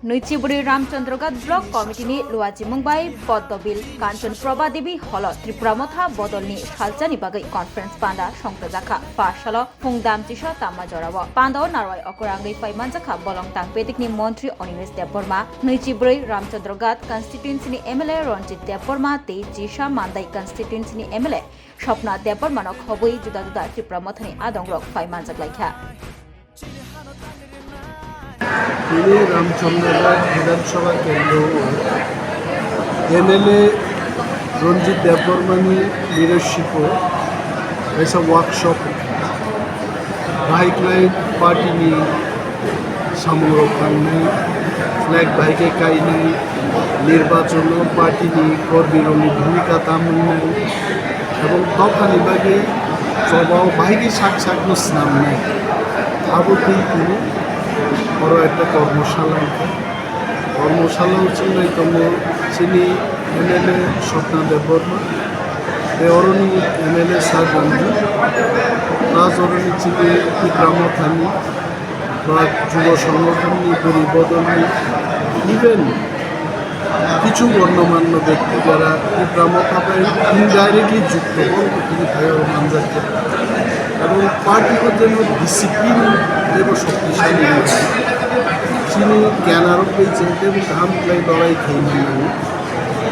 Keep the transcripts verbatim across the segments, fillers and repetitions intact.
Nwichibrwi Ramchandraghat Block Committee ni luachimung bai Poddobil Kanchan Prabha Devi Hall o Tripura Motha bodol ni salsa ni bagwi conference panda songchajakha. Pash salo phung dam chisa tamma jora o panda o narwai okra wngwi pai manjakha bolong tang pedik ni montri Animesh Debbarma, nwichibrwi Ramchandraghat constituency ni M L A Ranjit Debbarma tei chisa Mandai constituency ni M L A Swapna Debbarma no khobwi juda juda Tripura Motha ni adong rok pai manjak laikha. Tini Ramchandraghat Bidhan Sabha Kendro o M L A Ranjit Debbarma ni leadership o kaisa workshop bahai khlai party ni samung rok tangnai, flag bahai khe kainai, nirbachon o party ni kormi rok ni bhumika tam wngnai. Ebong dophani bagwi chobao bahai khe sak sakno swnamnai. Abo twi tini oro ekta kormosala wngkha. Kormosalao chwngnai tongo chini M L A Swapna Debbarma, tei oroni M L A Sir Ranju, plus oroni chini Tipra Mothani, ba Jubo Songothonni, Bwrwi Bodolni, even কিছু গণ্যমান্য ব্যক্তি যারা এই গ্রামসভায় indirectly যুক্ত, বলতে তিনি ভাইভাবে মানজাতে এবং পার্টিগত যেন ডিসিপ্লিন এবং শক্তিশালী হয়েছে। Chini keha narwk bai chwng teibo kaham khlai lorai khaimani.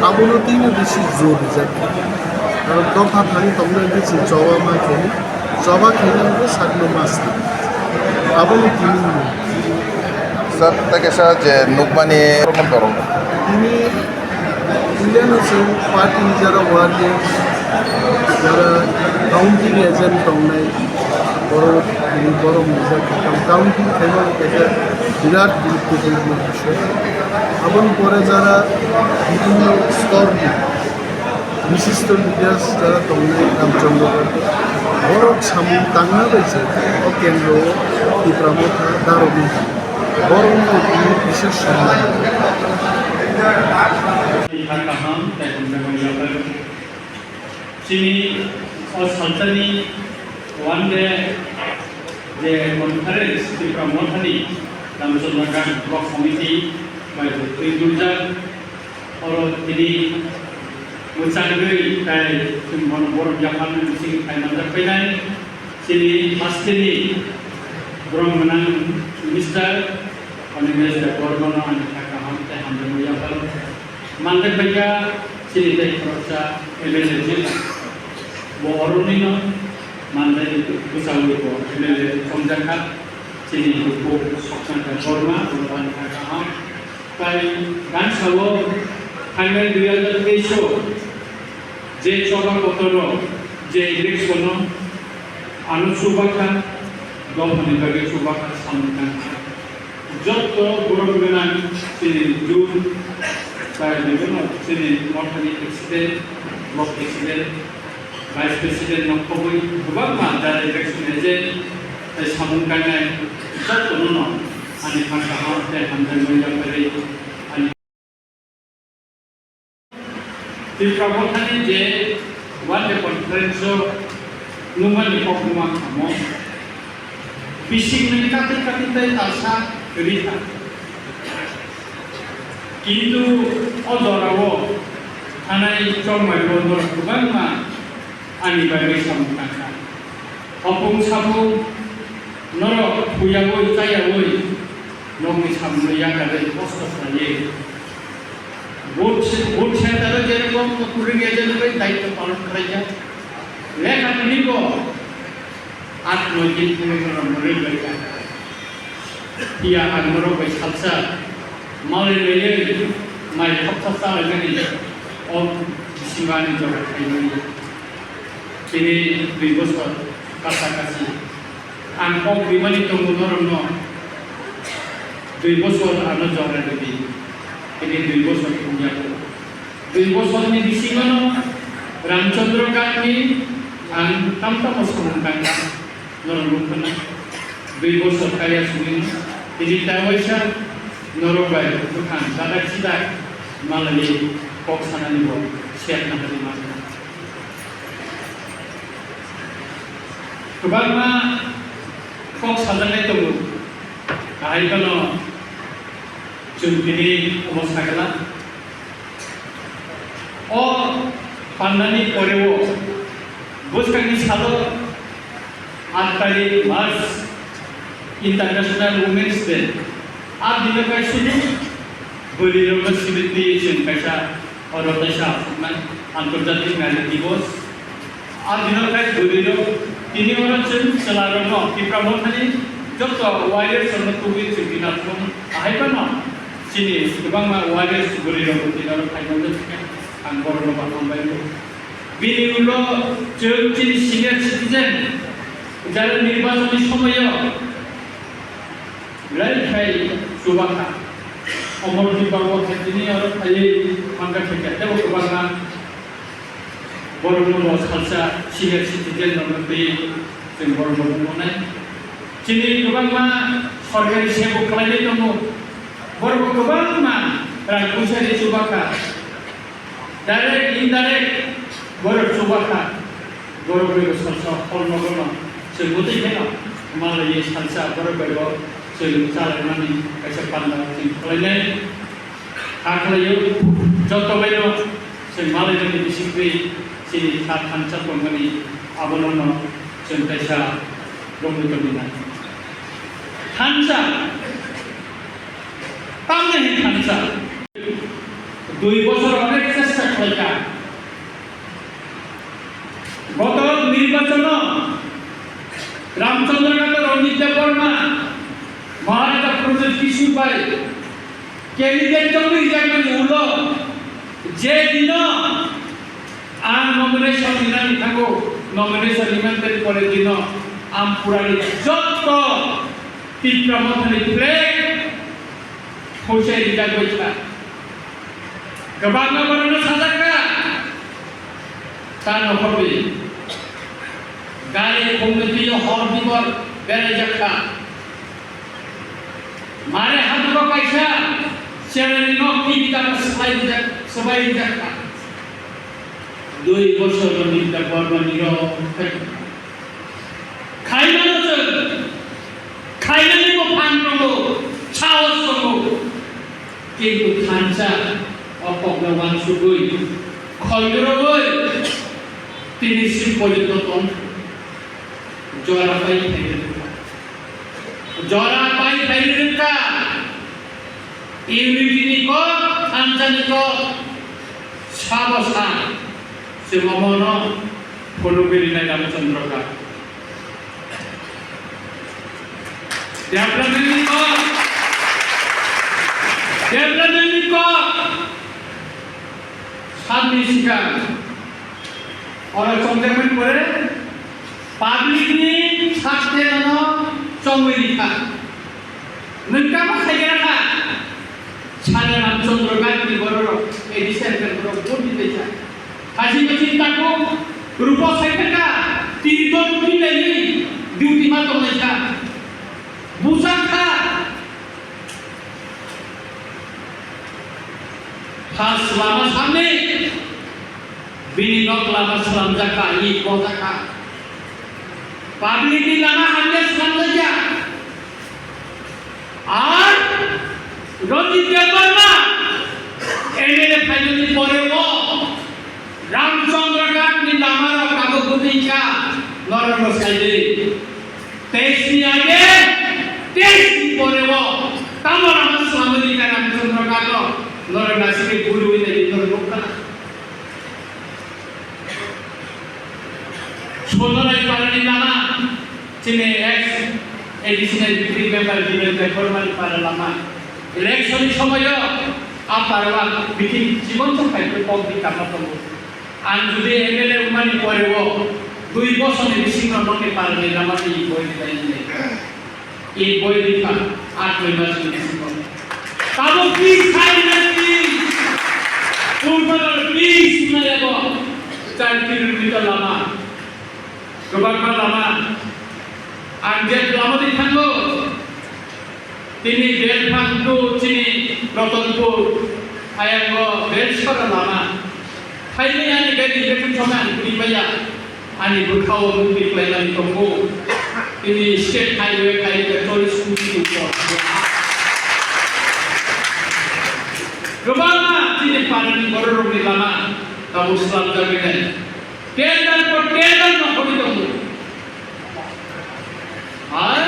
Abono twibo bisi jor rijak. Karon dopha thani tongnai bisi choba ma khaini, choba khaina hwnkhe sakno ma sna. Abono tini hwnwi. Sir, tei kaisa je nukmani problem dorong. Tini Indian National Party ni jara world ni jara counting agent tongnai, borok, borok ni jara counting khaima kaisa birat guruttopurno bishoy. Aboni pore jara bibhinno stor ni bishisto leaders jara tongnai Ramchandra Gandhi, borok samung tangna bai se o kendro o Tipra Motha darogwi borokno tini bishes sonman. Kaham tei hamjakmani yaphar. Chini o salsani one day je conference Tipra Mothani Ramchandra Ghat Block Committee bai twi dujak. Oro tini mwchangwi tai chwng bono borok yapharmani bisingtwi phai manjak painai. Chini hasteni borom gwnang minister Animesh Debbarmano ani kha kaham tei hamjakmani yapharo. Manjak paikha chini tei khoroksa M L A je bo oroni no manjak bwchawi bo M L A chomjakha chini bukhuk Swapna Debbarma, bono ani kha kaham. Tai gansa o phainai dui hazar teis o je choba kotor o je election o ano chubakha, dophani bagwi chubakha samung tangkha. Jotto borok gwnang chini jun tai bibhinno chini mothani president, block president, vice president no khobwi kwbangma jara election agent tei samung kainai jottono no ani kha kaham tei hamjakmani yaphari ani Tipra Mothani je one day conference o nungmani kok nungma kamo bisingni kati kati tei talsa rikha. Kintu o jorao thanai chongmai bo norok kwbangma ani bagwi samung tangkha. Hopung sapung norok thuyaui chayaui nokni samungno yakarwi kosto khlaiwi. Vote se-, vote center-o jerokom kwrwng agent bai daityo palon khlaijak. Lekha tini bo aat noi din thangwi norok mwrwi bai kha. Phiya ang norok bai salsa malai laiwi mai khopsa chalainani o bisingo ani jora khaimani. Tini dui bosor kasa kasi. Ang kok rimani tongo norokno, dui bosor ano jora rwdi. Tini dui bosor wngya kho. Dui bosorni bisingono Ramchandra Gandhi ang tamtamo samung tangkha. Norok nukha na, dui bosor kaya simi tini ta waisa norok bai bwkhang dadak sidak malaiwi kok sanani bo siyakna hwnwi mankha. Kwbangma kok sajaknai tongo, kahai phano Chwng tini omo sagala. O pannani poreo bwskangni salo aat tarik March International Women's Day. A dino kaisa bwrwirokno sibitwi chwng kaisa Oro teisa aswknai Antarjatik Nari Divos. A dino khai bwrwirok tini oro chwng chwlarokno Tipra Mothani joto warriors rokno tubui chwng dina thung ahai phano chini kwbangma warriors bwrwirok tini oro phaimani ang borokno bathang bai. Bini ulo chwng chini senior citizen jara nirbachonni somoyo Belai khai chubakha. Omor ni bago khe tini oro phaiwi mangkha khe khe tebo kwbangma borokno bo salsa senior citizen rokno twi chwng borokno wngnai. Chini kwbangma sorkari sebo khlailai tongo. Borok kwbangma rang puisa ri chubakha. Direct, indirect, borok chubakha, borok bai salsa hor nogono, chwng bwtwi kheno, malaiwi salsa borok bai bo chwng chalaimani kaisa panda chwng khlainai. Kha khlaio, joto baino chwng malaimani bisingtwi chini kha thansa tongmani abonono chwng kaisa romwi tongwinai. Thansa, tamni hin thansa? Dui bochor onek chesta khlaikha. Goto nirbachono Ramchandra Ghato Ranjit Debbarma, Maharaja Pradyot Kishore bai candidate tongwi jakmani ulo je dino ang nomination rinani thango, nomination rimani pore dino ang purani jotto Tipra Mothani flag Khosai rijak bai kha. Kwbangma borokno sajak kha. Tano hobwi. Gari khungni twiyo hor dibor beraijak kha. Mare hamjwk kaisa cherani nok twi bita swbai rijak, swbai rijak kha. Dui bochorni Debbarma nirok khai. Khaimano chwng, khainani bo phan tongo, sahos tongo. Kintu thansa o kokno wansugwi, khoirogwi, tini si porjonto tong, jora pai phairwkha. Jora pai phairwkha. Unity ni kok, thansa ni kok, sabo sa, se momono, phunugwi rinai Ramchandra Ghat. Development ni kok, development ni kok, sabni sikang, oro chongjakmani pore, public ni sakte no chongwi rikha. Nwng tamo khaikha kha? Sale Ramchandra Ghat ni bororok, A D C R K borok vote di tei kha. Haji bachini tako, rupo sai kha kha, tiri ton twi lai ni, duty ma tong lai kha. Bujak kha. First lama samni, bini nok lama slamjak kha, i bojak kha. Public ni lama hamya slamjakya. Ar Ranjit Debbarma M L A phainani pore o Ramchandra Ghat ni lama rok tabuk bwtwi kha, norok no sai di. Teis ni age, teis ni pore o tamo lama swlamwi rikha Ramchandra Ghat no, norok naisingwi buriwi nai norok nukha. Sonalai parani lama, chini ex A D C ni district member Biren Debbarmani para lama. Election ni somoyo a para o ang bithi jibon song kaitor kok di kama tongo. Ang jodi M L A wngmani pore o dui bosor ni bisingo nokni para ni lama twi boi rinai hinwi. I boi rikha, aat noi mas ni bisingo. Tabuk peace khai na peace. Purba peace na yabo. Char kilometer lama. Kwbangma lama. Ang je lama di thango. Tini Belphang to chini Ratanpur, ayang o Belsora lama. Phaini ani bag election somoi ang kwrwi maya. Ani bwkhao mukti khlaimani tongo. Tini state highway khai khe tourist scooty tongkho. Kwbangma chini panani bororokni lama tabuk swlamjagwi nai. Tender po tender no hori tongo. Ar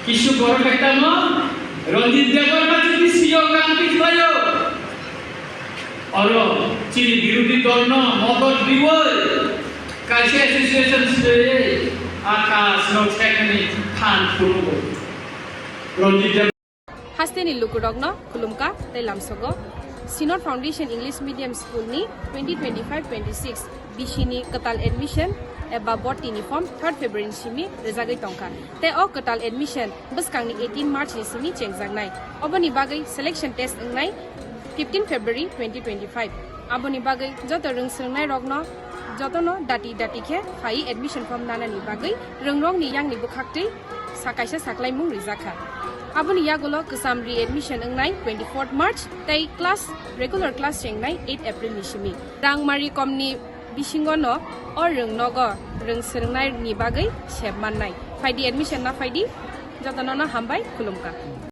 kisu borok hai tamo Ranjit Debbarma chini C E O kangpi khlaio. Oro chini birodhi dolno modot riwi kaisa association swiwi akasno thekni phan phunukgo. Ranjit Deb- Hasteni lukurokno khulumkha tei lamsogo. Sinor Foundation English Medium School ni twenty twenty-five twenty-six B C ni kwtal admission eba bhorti ni form third February ni simi rwjagwi tongkha. Tei o kwtal admission bwskangni eighteen March ni simi chengjaknai. Oboni bagwi selection test wngnai fifteen February twenty twenty-five. Aboni bagwi joto rwng swrwngnairokno jotono dati dati khe phaiwi admission form nanani bagwi rwngrokni yangni bwkhaktwi sa kaisa saklaimung rijakha. Aboni yagulo kwcham re-admission wngnai twenty-fourth March tei class, regular class chengnai eight April ni simi. Rangmari komni bisingono o rwng nogo rwng swrwngnaini bagwi sep mannai. Phaidi admission na phaidi, jotonono hambai khulumkha.